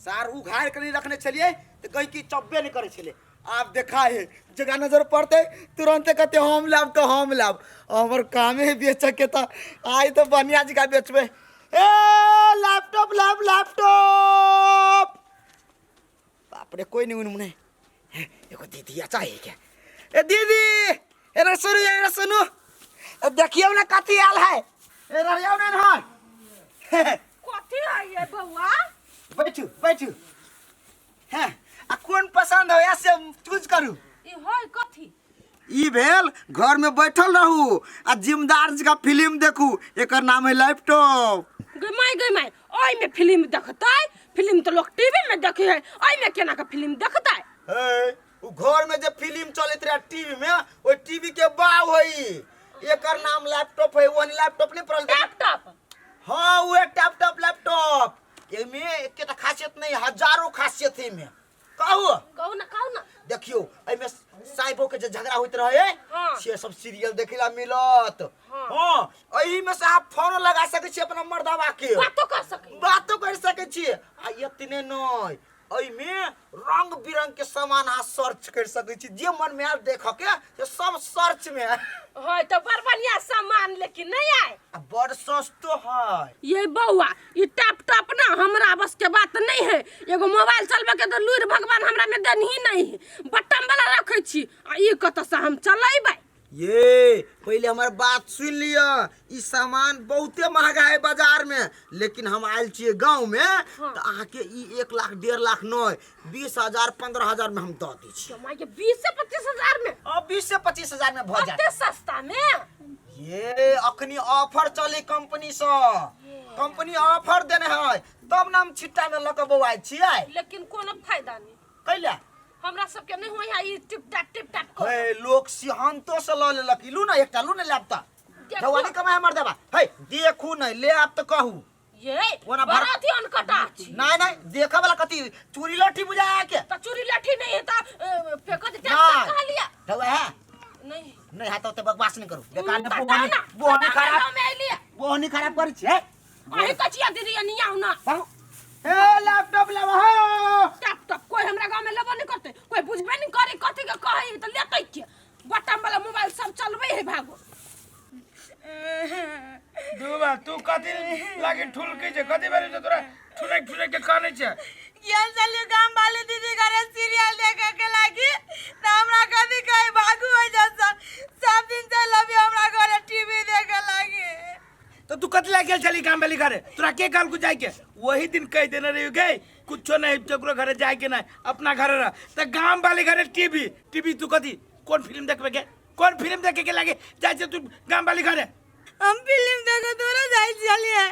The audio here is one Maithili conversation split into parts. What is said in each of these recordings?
सार उघाड़ के नहीं रखने छलियै तऽ कहीं की चब्बे नहीं करै छलै। आब देखा है जगह नजर पड़तै तुरंते कहते हम लाब तऽ हम लाब। हमर कामे है बेचऽ के, तऽ आइ तऽ बढ़िया जगह बेचबै। ए लैपटॉप लाब लैपटॉप। बाप रे कोई नहीं उन मुने एगो दीदी चाहिए क्या? ए दीदी एना सुनू एना सुनू, ए देखियौ ने कथी आयल है। ए रहियौ ने एनहर। कथी है ये बौआ? बैठू बैठू। हैं आ कोन पसंद हो से चूज करू। ई होय कथी? ई भेल घर में बैठल रहू आ जिम्मेदार जगह फिल्म देखू, एकर नाम है लैपटॉप। गे माय गे माय, ओइ में फिल्म देखतै? फिल्म तो लोग टीवी में देखे है, ओइ में केना के फिल्म देखतै? हे उ घर में जे फिल्म चलैत रहे टीवी में, ओइ टीवी के बाव होई, एकर नाम लैपटॉप है। ओहन लैपटॉप नहीं पड़ल लैपटॉप? हाँ उहे टैपटॉप लैपटॉप। एमे एकेटा खासियत नहीं, हजारों खासियत है एमे। कहू कहू ना कहू ना। देखियो एमे साइबो के जे झगड़ा होइत रहे से सब सीरियल देखेला मिलत। हाँ एही में से आप फोन लगा सकै छी अपना मर्दावा के, बातो कर सकै, बातो कर सकै छी। आ एतने नहीं, एहिमे रंग बिरंग के सामान अहाँ सर्च कर सकै छी, जे मन में आयल देखऽ के से सब सर्च में। होय तो बड़ बढ़िया सामान लेकिन नहीं आए आ बड़ सस्तो है। ये बौआ ई टैप टॉप ना हमरा बस के बात नहीं है। एगो मोबाइल चलबे के तो लूर भगवान हमरा में देनही नहीं है, बटन वाला रखे छी आ ई कतऽ से हम चलेबै? ये पहले हमर बात सुन लिअ, ई सामान बहुते महंगा है बाजार में, लेकिन हम आयल छियै गाँव में। तऽ अहाँके ई 1 लाख 1.5 लाख नहीं, 20,000 15,000 में हम दऽ दै छी। माय के 20 से 25 हजार में? हाँ, 20 से 25 हजार में भऽ जायत। कते सस्ता में? ये अखनी ऑफर चले कंपनी से, कंपनी ऑफर देने है तब ना हम छिट्टा में लऽ कऽ बौआइ छियै। लेकिन कोनो फायदा नहीं। कैला? हमरा सबके नहीं होय है ई टिप टाप टिप टाप कर। हे लोग सिहंतो से लऽ लेलक। ई लू ना एकटा लू ना लैपटॉप। देखू। जवानी कमाए हमर देबा। हे देखू नहीं ले आब तऽ कहू। ये ओना बड़ा अथी अनकटा छी। नहीं नहीं देखे वाला कथी चूड़ी लठी बुझाया के? त चूड़ी लठी नहीं है त फेंको दे, नहीं। कहा लिया? रहुआ है? नहीं। नहीं है तो ओते बकवास नहीं करू। बेकार में त बोहनी ना, बोहनी त ना, खराब गाँव में अइली। बोहनी खराब करै छी। हे अहीं कचिया दीदी नहीं आउ ना। बाबू। ए लैपटॉप लेबा हो। लैपटॉप कोई हमरा गांव में लेबो नहीं करते, कोई बुझबे नहीं करे कथी के कहै त लेतै के? बटन वाला मोबाइल सब चलबै है भागो। दुबा तू कथी लागे ठुलकै छै? कथी भेलै छै तोरा ठुनक ठुनक के कानै छै? गेल छलियै गाम वाली दीदी घरे सीरियल देखे के लागी त हमरा कथी कहे भागू हो जैसा सब दिन चल अभी हमरा घरे टीवी देखे लागी। तो तू कथी लागे गेल छली गाम वाली घरे? तोरा के कहल कुछ जाय के? वही दिन कह देने रही गई कुछो नहीं, केकरो घरे जाय के नहीं, अपना घरे रह। त गाम वाली घरे टीवी टीवी तू कथी कौन फिल्म देखबे के? कौन फिल्म देखे के लागे जाय छै तू गाम वाली घरे? हम फिल्म देखे तोरा जाय छलियै,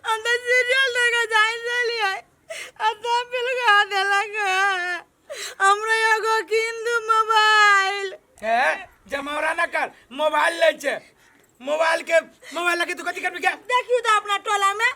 हम त सीरियल देखे जाय छलियै आ सब फिल्म खा देलक। हमरा एगो कीन दू मोबाइल। हे जमावरा ना कर, मोबाइल लै छै मोबाइल के मोबाइल लगे तू कथी करबी के? देखियो तो अपना टोला में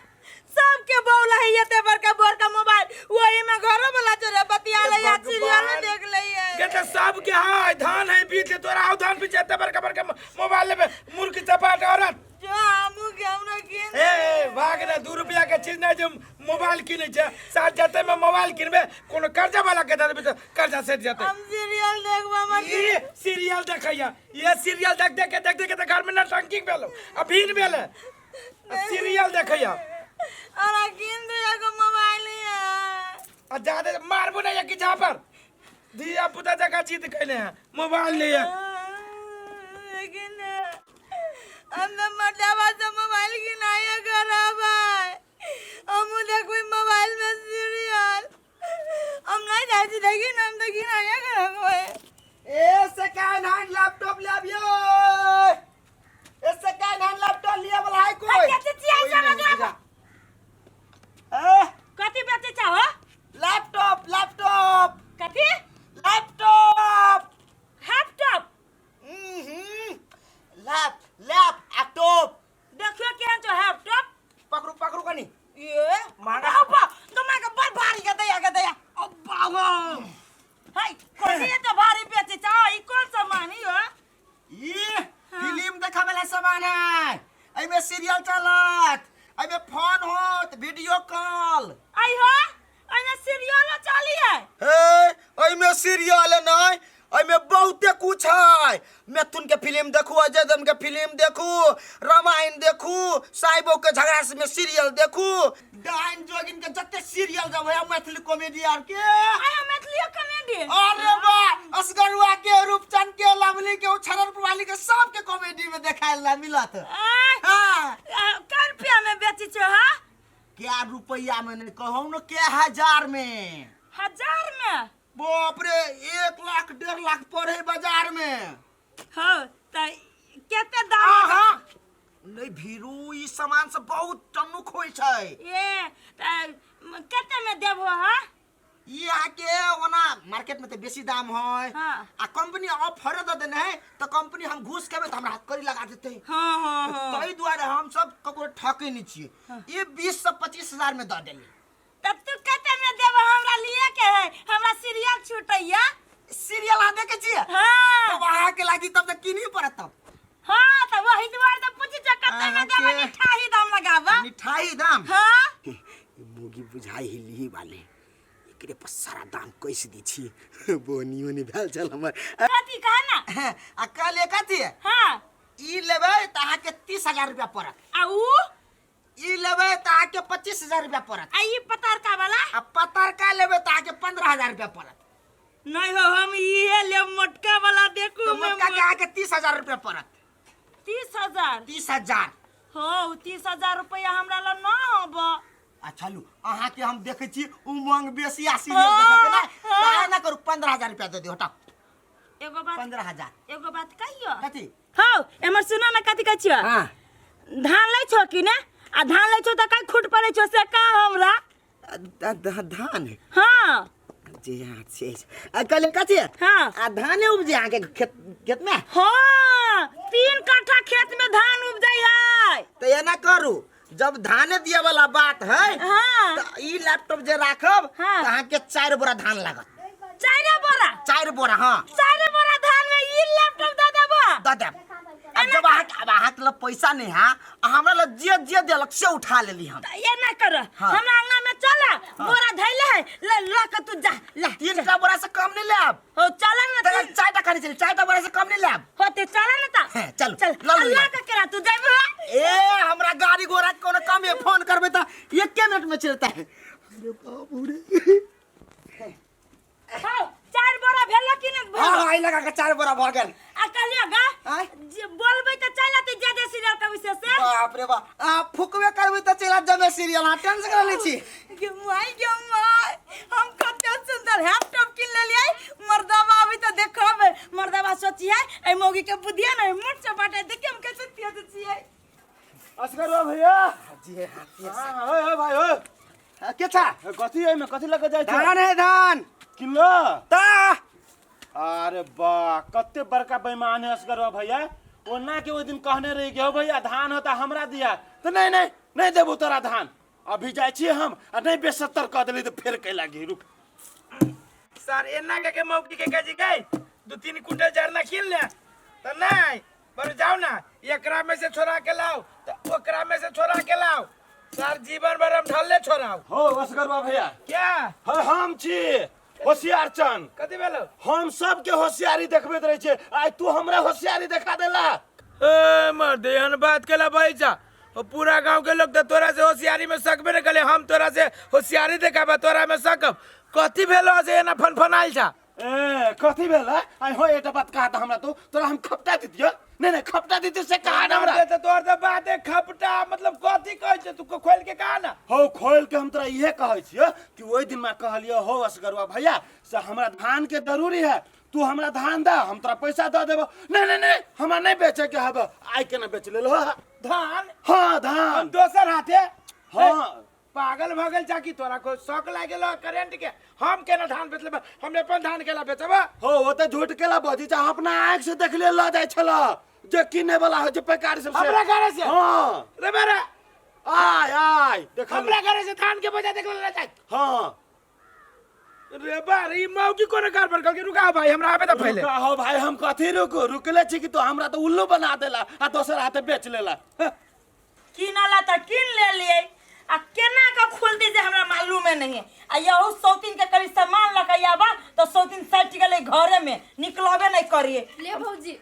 सबके बौला है एते बड़का बड़का मोबाइल, वही में घरो वाला चोरे बतिया ले या सीरियल देख ले है। के त सबके हाय धान है बीच तोरा आउ धान बीच एते बड़का बड़का मोबाइल लेबे मुर्गी चपाट औरत। जो हमू के हमरा कीन ए भाग ना, 2 रुपया के चीज नहीं जो मोबाइल किने छै, साथ जाते में मोबाइल किनबे कोनो कर्जा वाला के दे देबे त कर्जा सेट जाते। हम सीरियल देखबा मन ये सीरियल देखैया, ये सीरियल देख देख के देख देख के त घर में नटंकी भेलो आ भीन भेले सीरियल देखैया। हमरा कीन दे एगो मोबाइल या। आ जादे मारबो नहीं कि जा पर धिया पुता जगह जीत कैले हैं मोबाइल ले। लेकिन हम तो मर्दाबा से मोबाइल किनाया करब, हम देखबै मोबाइल में सीरियल। हम नहीं जाइ छी देखी ना, हम तो किनाया करब। ए सेकंड हैंड लैपटॉप ले आबियो, ए सेकंड हैंड लैपटॉप लिए वाला है कोई? कथी चिचियाइ कोई छै नहीं बजरा? बुझा। ए कथी बेचै छहो? Laptop laptop. कथी? लैपटॉप। लैपटॉप? लैप लैप आ टॉप। देखियो केहन छौ लैपटॉप। पकड़ू पकड़ू कनी। ए महंगा। बाबा तो मैं के बड़ भारी के दया के दया। ओ बाबा हाय कथी एते भारी बेचै छौ? ई कोन सामान ई हो? ई फिल्म देखे वाला सामान है, एमे सीरियल चलत, एमे फोन होत, वीडियो कॉल। आई हो एमे सीरियल फिल्म देखू, अजय देवगन के फिल्म देखू, रामायण देखू, साइबो के झगड़ा में सीरियल देखू, डाइन जोगिन के जते सीरियल जब है मैथिली कॉमेडी आर के। आयो मैथिली कॉमेडी? अरे बा, असगरुआ के, रूपचंद के, लवली के, उछरन वाली के, सबके कॉमेडी में देखाए ला मिलत। आय, हाँ। आ, कै रुपया में बेची छो? हाँ, क्या रुपया में नहीं कहू न, क्या हजार में। हजार में? बाप रे, 1 लाख 1.5 लाख पर है बाजार में। हो त केते दाम? आहा नहीं भीरू, ई सामान सब बहुत टनुक होई छै। ए त केते में देबो? हाँ, ई अहाँके ओना मार्केट में तऽ बेसी दाम है। हाँ। आ कंपनी ऑफर दऽ देने है तऽ कंपनी हम घूस खेबै तऽ हमरा हथकड़ी लगा देतै। हाँ हाँ हाँ ताहि दुआरे हम सब ककरो ठकै नहि छियै। ई 20 से 25 हजार में दऽ देली। तब तू कते में देबो? हमरा लिए के है, हमरा सीरियल छूटैया। सीरियल अहाँ देखै छियै? हाँ। तब अहाँके लागी तब तऽ किनही पड़त तब। हाँ, त वही दुआरे त पूछी छ कते में देबो। अहाँके- मिठाई दाम लगाबा। मिठाई दाम? हाँ। मुगी बुझाई हिली वाले, एकरे पर सारा दाम कैसे दै छी। बोनी ओनी भेल छल हमर। कथी कह ना। आ कहलियै कथी? हाँ। ई लेबै तऽ अहाँके 30,000 रुपया पड़त। आ ऊ? ई लेबै तऽ अहाँके 25,000 रुपया पड़त। आ ई पतरका वाला? आ पतरका लेबै तऽ अहाँके 15,000 रुपया पड़त। नहीं हो, हम इहे लेब, मोटका वाला देखू। तऽ मोटका के अहाँके 30,000 रुपया पड़त। 30,000? 30,000। हो, 30,000 रुपया हमरा लग न होब। अच्छा लू, अहाँके हम देखै छी उमंग बेसी आ सीरियल देखै के ना। हाँ। तऽ एना करू, 15,000 रुपया दऽ दियौ, हटाउ। एगो बात। 15,000। एगो बात कहियो। कथी? हौ, एमहर सुनो ने, कथी कहै छियो? हाँ। धान लै छो कि ने? आ धान लै छो तऽ कै खुट पड़ै छो से का हमरा। धान? हाँ। जी हाँ, से आ कहलियै कथी? हाँ। आ धाने उपजे अहाँके खेत खेत में? हाँ, 3 कट्ठा खेत में धान उपजै है। तऽ एना करू, जब धाने दिए वाला बात है, हाँ। तऽ ई लैपटॉप जे राखब, हाँ। तऽ अहाँके 4 बोरा धान लागत। 4 बोरा? 4 बोरा, हाँ। 4 बोरा धान में ई लैपटॉप दऽ देबो? दऽ देब। अब जब अहाँ, अब अहाँके लग पैसा नहीं है आ हमरा लग जे जे देलक से उठा लेली हम। तऽ एना कर। हाँ। हमरा अंगना में चल, बोरा धैले है, ले ल के तू जा ले। 3टा बोरा से कम नहीं लेब। हो, चल ना। तऽ 4टा खाली चल, 4टा बोरा से कम नहीं लेब। हो ते चल ना त। हैं, चलू, चल। लऽ लू। अल्लाह के केरा तू जाइबो? ए, हमरा गाड़ी घोड़ा के कोनो कम है, फोन करबै तऽ एके मिनट में चलता है। अरे बाबू रे। हो, 4 बोरा भेलो कि नहीं भेलो? हाँ, आई लगा के 4 बोरा भर गेल। आ कहलियो गा, आँय? जे बोलबै तऽ चलि अतै जे जे सीरियल के विषय से। बाप रे बाप, आ फुकबे करबै तऽ चलि आयत जमे सीरियल। अहाँ टेंशन करा लै छी। गे माय, गे माय, हम कते सुंदर लैपटॉप किन लेलियै। मर्दाबा अभी तऽ देखबै, मर्दाबा सोचियै एहि मौगी के बुद्धिया ने मुठ से बाटे। देखिए हम कैसे तेज छियै। असगर भैया। जी हाँ। हाँ, ओए ओए भाई ओए। के छा? कथी एहिमे कथी लऽ जाइ छै? धान है, धान। किलो ता। अरे बा, कते बड़का बेईमान है असगर भैया। ओना के ओहि दिन कहने रही कि हो भैया धान होता हमरा दिया, तऽ नहीं नहीं नहीं देबो तोरा धान। अभी जाइ छी हम आ नहीं बेसत्तर कऽ देली तऽ फेर कैला घी रुक। सर एना के मौकी के कजी गई 2-3 कुंटल जरना कीन ले तो नहीं पर जाओ ना, एकरा में से छोड़ा के लाओ तो ओकरा में से छोड़ा के लाओ। सर जीवन भर हम ढलले छोड़ाओ। हो असगर भैया। क्या हो, हम छी होशियार चंद। कथी भेलो? हम सबके होशियारी देखबैत रहै छियै, आइ तू हमरा होशियारी देखा देला। ए मर्द, एहन बात केला बैजा, ओ पूरा गांव के लोग तो तोरा से होशियारी में सकबे न कले। हम तोरा से होशियारी देखाबा, तोरा में सकब? कथी भेलो से एना फनफनाइल छा? ए कथी भेल है? आइ हो, एकटा बात कहा त हमरा तू, तोरा हम खपटा दितियो। नहीं नहीं, खपटा दितियो से कहा ना हमरा। तो तोर तो बात है खपटा मतलब कथी कहै छै तू? खोल के कहा ना। हो, खोल के हम तोरा इहे कहै छियो कि ओहि दिन मैं कहलियो हो असगरुआ भैया से हमरा धान के जरूरी है, तू हमरा धान दा, हम तोरा पैसा दऽ देबो। नहीं नहीं नहीं, हमरा नहीं बेचे के हबे। आइ केना बेच लेलो धान? हाँ धान दोसर हाथे। हाँ। पागल भऽ गेल चाकी, तोरा को शौक लागि गेल करेंट के? हम केना धान बेच लेबै? हम अपन धान केला बेचब? हो, ओ तऽ झूठ केला बजै छै। हम अपना आँखि से देखलियै लऽ जाइ छल जे किने वाला होइ छै पैकारी सब से। हमरा घरे से? हाँ। रे बेरे आय आय देख, हमरा घरे से धान के बजा देख ले जाय। हाँ रे बार, ई मौकी कोनो गड़बड़ करके। रुका भाई, हमरा आबे त पहिले। रुका हो भाई, हम कथी रुकू? रुकले छी कि तू हमरा तो उल्लू बना देला आ दोसर हाथे बेच लेला। किनला तऽ कीन लेलियै, आ केना कऽ खोलती जे हमरा मालूमे नहीं है। आ यहू सौतीन के कभी सामान लऽ के आबा तऽ सौतीन सटि गेलै घरे में, निकलबे नहीं करिए। ले भौजी।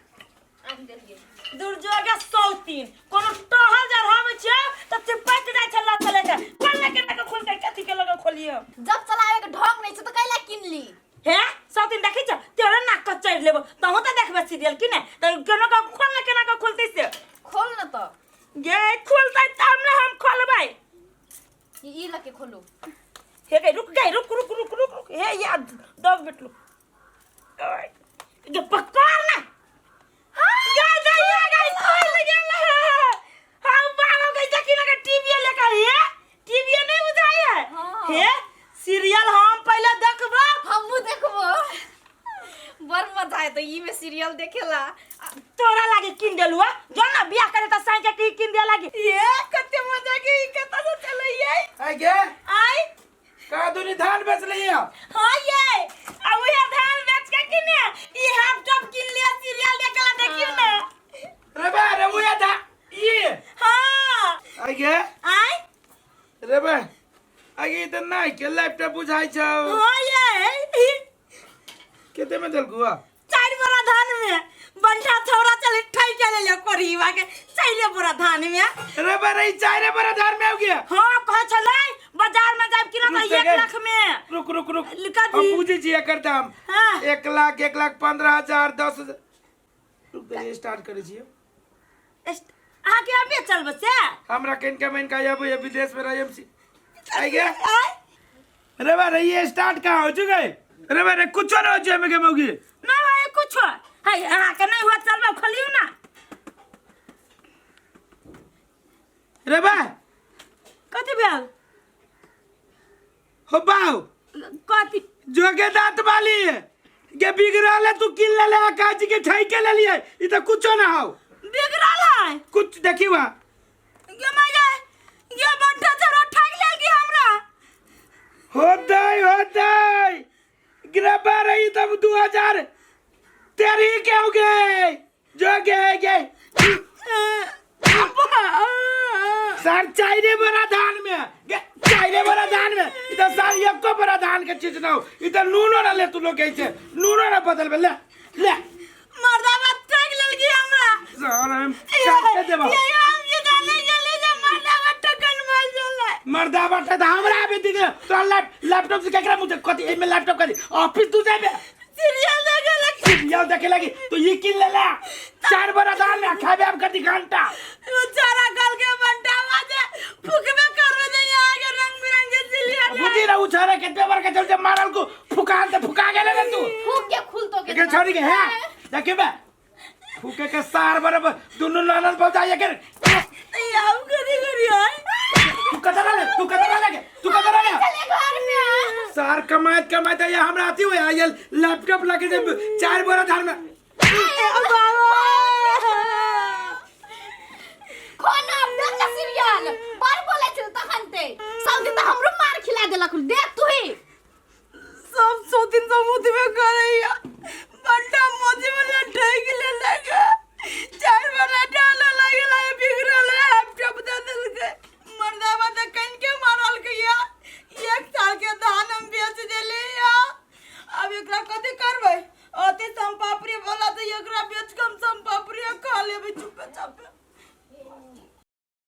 आनि देलियै। दुर्जोगे सौतीन कोनो टहल जा रहबै छै त चिपक जाइ छै लत लेके कोन लेके ना खोल के कथी के लगे खोलियो। जब चलावे के ढंग नहीं छै त कैला किनली? हे सौतीन, देखै छ तोरा नाक के चढ़ लेबो, तहु त देखबे सीरियल की ने, त केना के खोल ना, केना के खोलतै से? खोल न त। गे खोलतै तब ने हम खोलबै। ई लके खोलू। हे गे रुक गे, रुक रुक रुक रुक रुक, हे यार दब बेटलू गे, पकड़ ना गे जाइए गे, खोल गेल है। हम बाबा के देखी ना टीवी लेकर, हे टीवी नहीं बुझाई है। हाँ। हे सीरियल हम पहले देखबो। हमहू देखबो, बड़ मजा आयत ई में सीरियल देखेला। तोरा लागे किन देलु जो ना बियाह करे त साई के की किन दे लागे। ये कते मजा के ई कता से चलैयै। आइ गे। आई। का दुनी धान बेच लिया? हां ये आ उहे धान बेच के किने ई लैपटॉप किन लिया सीरियल देखला, देखियो ना। रे बा रे उया धा ई? हां। आइ गे। आई। रे बा आगे त नहीं के लैपटॉप बुझाइ छौ। हां ये। केते में देलकू आ? 4 बोरा धान में बंठा छौरा चले ठई के ले ले परिवा के 4 बोरा धान में। रे बा रे, 4 बोरा धान में हो गया? हां, कहे छलै बाजार में जाब कि ना रुक त 1 गे। लाख में। रुक रुक रुक। लिखा हम दी। पूछे छी एकर दाम। हाँ। 1 लाख, 1,15,000, 10,000। रुक दे, स्टार्ट करे छी। अहाँ के अभी चलबै से? हमरा किनका मेनका आबो ये विदेश में रही हम सी आई गया। आय। रे बा रे, ये स्टार्ट कहाँ हो चुका है? रे बा रे, कुछ ना हो चुका है मौगी। ना भाई, कुछ है अहाँ के नहीं हुआ, चलबै, खोलियौ ना। रे बा। कथी भेल? हो बाऊ। कथी? जोगे दांत वाली के बिगड़ल है, तू किन ले ले काजी के ठई के ले लिए, ई तो कुछो ना हो। बिगड़ल है? कुछ देखी वहाँ। गे माया, ये बंठा छौरा ठग लेल की हमरा। होतै होतै गिरबा रही तब 2013 के हो गए जो गए गए सर चाइरे बड़ा धान में गे, चाइरे बड़ा धान में इधर सर एको बड़ा धान के चीज ना हो, इधर नूनो ना ले, तू लोग कैसे नूनो ना बदल ले ले। मर्दाबा ठग लेल की हमरा। सर हम काट के देबो। ये हम ये जाने गेले जे मर्दाबा ठगन मार जले। मर्दा बाटे त हमरा आबे दीदी तोरा लैपटॉप से केकरा मुझे कथी एमे लैपटॉप कथी ऑफिस तू जाबे? सीरियल देखे लगी। सीरियल देखे लगी तो ये किन ले ला 4 बोरा दाल में खाबे अब कथी घंटा। वो चारा गल के बंटावा जे फुकबे करबे जे यहाँ के रंग बिरंग के सीरियल। बुझी रहा उछारे कितने बार के चल जे मारल को फुका ते फुका गेले रे तू। फूक के खुल तो के। एकर छोड़ी के है देखे बे फूके के सार बराबर दोनों ननद पहुंचाइए के। ये हम करी करी है। तू कतरा ले, तू कतरा ले, तू कतरा ले। चले घर में। सार कमाइत कमाइत ये हमरा आती हुए ये लैपटॉप लगे जे 4 बोरा धान में। बाबा। खोना अब देख ले सीरियल, बड़ बोले छल तखन ते सब दिन त हमरो मार खिला देलक, देख तू ही। सब सौ दिन सब मुँह में करैया।